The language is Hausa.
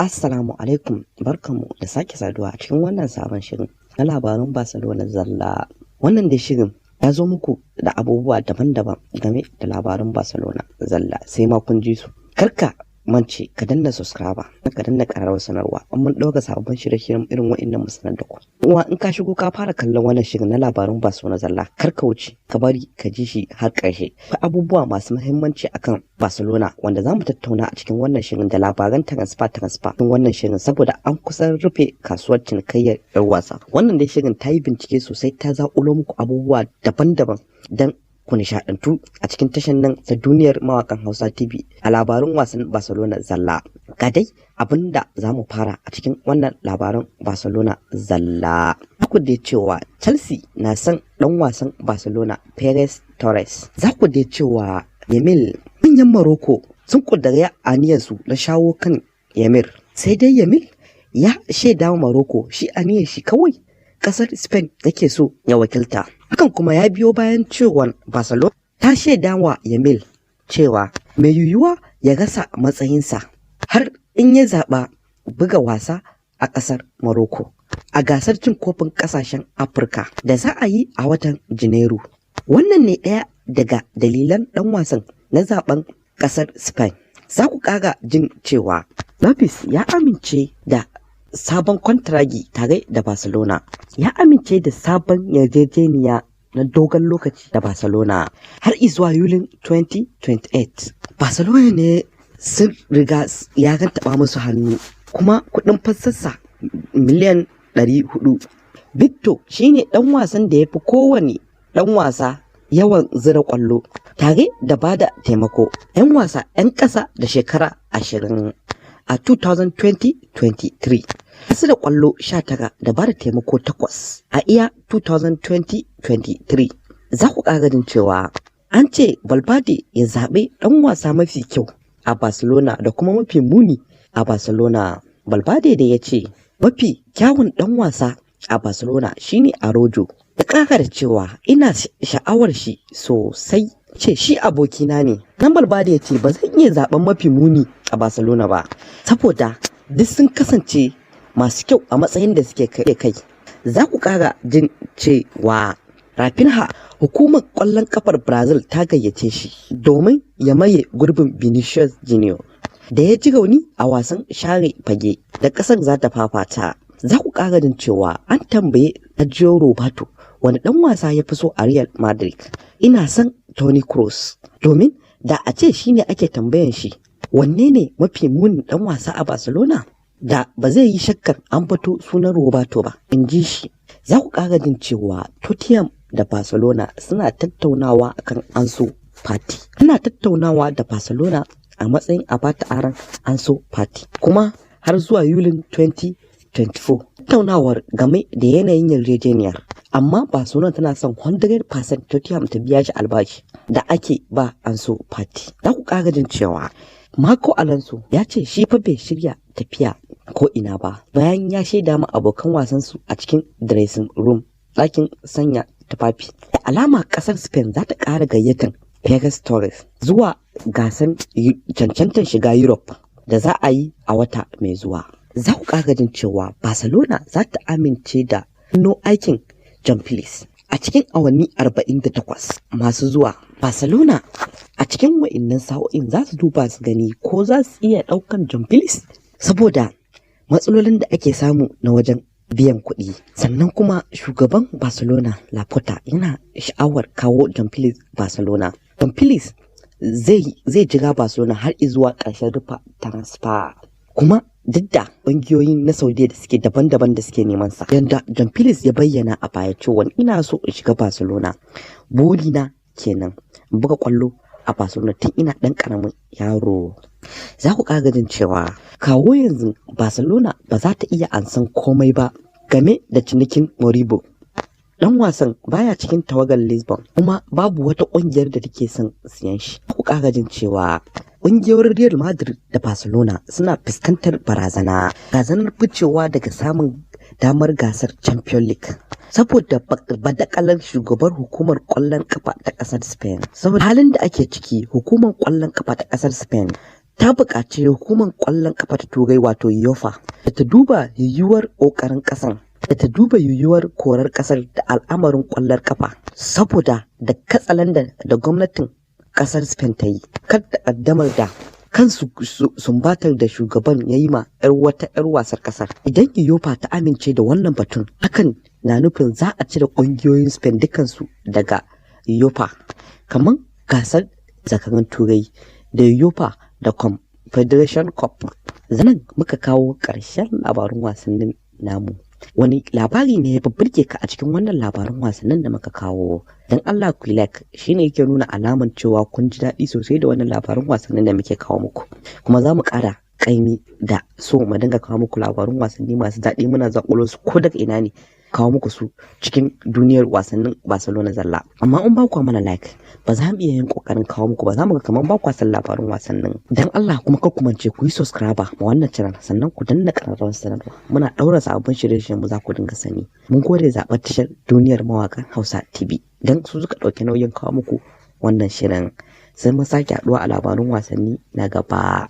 Assalamu alaikum, barkanmu da sake saduwa a cikin wannan sabon shirin na labarun Barcelona zalla. Wannan dai shirin ya zo muku da abubuwa daban-daban game da labarun Barcelona zalla, sai ma kun ji su. Karka mance ka danna subscriber, ka danna ƙararrawar sanarwa, in mun ɗauka sababbin shirye-shiryen irin wa'innan mu sanar da ku. Uwa, in ka shigo ka fara kallon wannan shirin na labarun Barcelona zalla, kar ka wuce, ka bari ka ji shi har ƙarshe. Akwai abubuwa masu muhimmanci akan Barcelona wanda za mu tattauna a cikin wannan shirin, da labaran transfer transfer cikin wannan shirin, saboda an kusan rufe kasuwar cinikayyar 'yan wasa. Wannan dai shirin ta yi bincike sosai, ta zaƙulo muku abubuwa daban-daban don ku nishaɗantu a cikin tashan nan ta Duniyar Mawakan Hausa TV a labarun wasan Barcelona zalla. Ga dai abin da za mu fara a cikin wannan labaran Barcelona zalla. Ku dai cewa Chelsea na son ɗan wasan Barcelona Perez Torres. Za ku dai cewa Yamal, manyan Morocco sun ƙudiri aniyarsu na shawo kan Yamal. Sai dai Yamal ya shaida wa Morocco shi aniyar shi kawai kasar Spain yake so ya wakilta. Hakan kuma ya biyo bayan cewa Barcelona ta shaida wa Yamal cewa mai yiwuwa ya rasa matsayinsa har in ya zaɓa buga wasa a ƙasar Morocco a gasar cin kofin ƙasashen Afirka da za a yi a watan Janairu. Wannan ne ɗaya daga dalilan ɗan wasan na zaɓen ƙasar Spain. Za ku ƙara jin cewa Lopez ya amince da sabon kwantiragi tare da Barcelona. Ya amince da sabon yarjejeniya na dogon lokaci da Barcelona har izuwa Yulin 2028. Barcelona ne sun riga ya taɓa musu hannu, kuma kuɗin fansarsa miliyan 400. Victor shine ɗan wasan da ya fi kowane ɗan wasa yawan zira ƙwallo tare da bada taimako 'yan wasa 'yan ƙasa da shekara 20 a 2020-23. Wasu da ƙwallo 19 da bada taimako 8 a iya 2020-23. Za ku ƙara jin cewa an ce Valverde ya zaɓi ɗan wasa mafi kyau a Barcelona da kuma mafi muni a Barcelona. Valverde da ya ce mafi kyawun ɗan wasa a Barcelona shine Araujo. Ya ƙara da cewa ina sha'awar shi sosai, ce shi abokina ne. Nan Valverde ya ce ba zan iya zaɓen mafi muni a Barcelona ba, saboda duk sun kasance masu kyau a matsayin da suke kai. Za ku ƙara jin cewa Raphinha, hukumar ƙwallon kafar Brazil ta gayyace shi domin ya maye gurbin Vinicius Junior da ya ji rauni a wasan share fage da ƙasar za ta fafata. Za ku ƙara jin cewa an tambaye Sergio Roberto wani ɗan wasa ya fi so a Real Madrid. Ina son Toni Kroos, domin da a ce shi ne ake tambayan shi wanne ne mafi munin ɗan wasa a Barcelona, da ba zai yi shakkar an fito sunan Roberto ba, in ji shi. Za ku ƙara jin cewa Tottenham da Barcelona suna tattaunawa akan Ansu Fati. Ana tattaunawa da Barcelona a matsayin a bata aron Ansu Fati kuma har zuwa Yulin 2024. Tattaunawar game da yanayin yarjejeniyar. Amma Barcelona tana son 100% Tottenham ta biya shi albashi da ake ba Ansu Fati. Za ku ƙara jin cewa Marco Alonso ya ce shi fa bai shirya tafiya ko ina ba, bayan ya shaida ma abokan wasansu a cikin dressing room, ɗakin sanya tufafi. Da alama ƙasar Spain za ta ƙara gayyatar Perez Torres zuwa gasan cancantar shiga Europe da za a yi a wata mai zuwa. Za ku ƙara jin cewa Barcelona za ta amince da no aikin John Felix a cikin awanni 48 masu zuwa. Barcelona a cikin wa'innan sa'o'in za su duba su gani ko za su iya ɗaukan John Felix, saboda matsalolin da ake samu na wajen biyan kuɗi. Sannan kuma shugaban Barcelona Laporta yana sha'awar kawo John Felix Barcelona. John Felix zai jira Barcelona har zuwa ƙarshen rufe transfer. Kuma duk da ƙungiyoyin na Saudiya da suke daban-daban da suke neman sa. Yanda John Felix ya bayyana a baya cewa ina so in shiga Barcelona. Burina kenan in buga ƙwallo a Barcelona tun ina ɗan ƙaramin yaro. Za ku ƙara jin cewa kawo yanzu Barcelona ba za ta iya ansan komai ba game da cinikin Moribo. Ɗan wasan baya cikin tawagar Lisbon, kuma babu wata ƙungiyar da take son siyan shi. Ku ƙara jin cewa ƙungiyoyin Real Madrid da Barcelona suna fuskantar barazanar ficewa daga samun damar gasar Champions League saboda badakalar shugabar hukumar ƙwallon kafa ta ƙasar Spain. Saboda halin da ake ciki, hukumar ƙwallon kafa ta ƙasar Spain Ta buƙaci hukumar ƙwallon ƙafa ta Turai, wato UEFA, da ta duba yiwuwar ƙoƙarin ƙasar da ta duba yiwuwar korar ƙasar da al'amarin ƙwallon ƙafa saboda da katsalandan da gwamnatin ƙasar Spain ta yi kan takaddamar da kan sumbatar da shugaban ya yi ma 'yar wata 'yar wasar ƙasar. Idan UEFA ta amince da wannan batun, hakan na nufin za a cire ƙungiyoyin Spain dukansu daga UEFA, kamar gasar zakarun Turai da UEFA da Confederation Cup. Zanen muka kawo ƙarshen labarun wasannin namu. Wani labari ne ya burge ka a cikin wannan labarun wasannin da muka kawo? Don Allah ku like, shine yake nuna alaman cewa kun ji daɗi sosai da wannan labarun wasannin da muke kawo muku. Kuma za mu ƙara ƙaimi da so mu dinga kawo muku labarun wasanni masu daɗi, muna zaƙulo su ko daga ina ne, kawo muku su cikin duniyar wasannin Barcelona zalla. Amma in ba ku mana like, ba za mu iya yin kokarin kawo muku ba, za mu ga kamar ba ku san labarin wasannin. Dan Allah kuma kar ku mance ku yi subscribe ma wannan channel, sannan ku danna ƙararrawar sanarwa. Muna ɗaura sababbin shirye-shiryen mu za ku dinga sani. Mun gode zaɓar tashar Duniyar Mawaƙan Hausa TV dan su suka ɗauki nauyin kawo muku wannan shirin. Sai mun sake haɗuwa a labarun wasanni na gaba.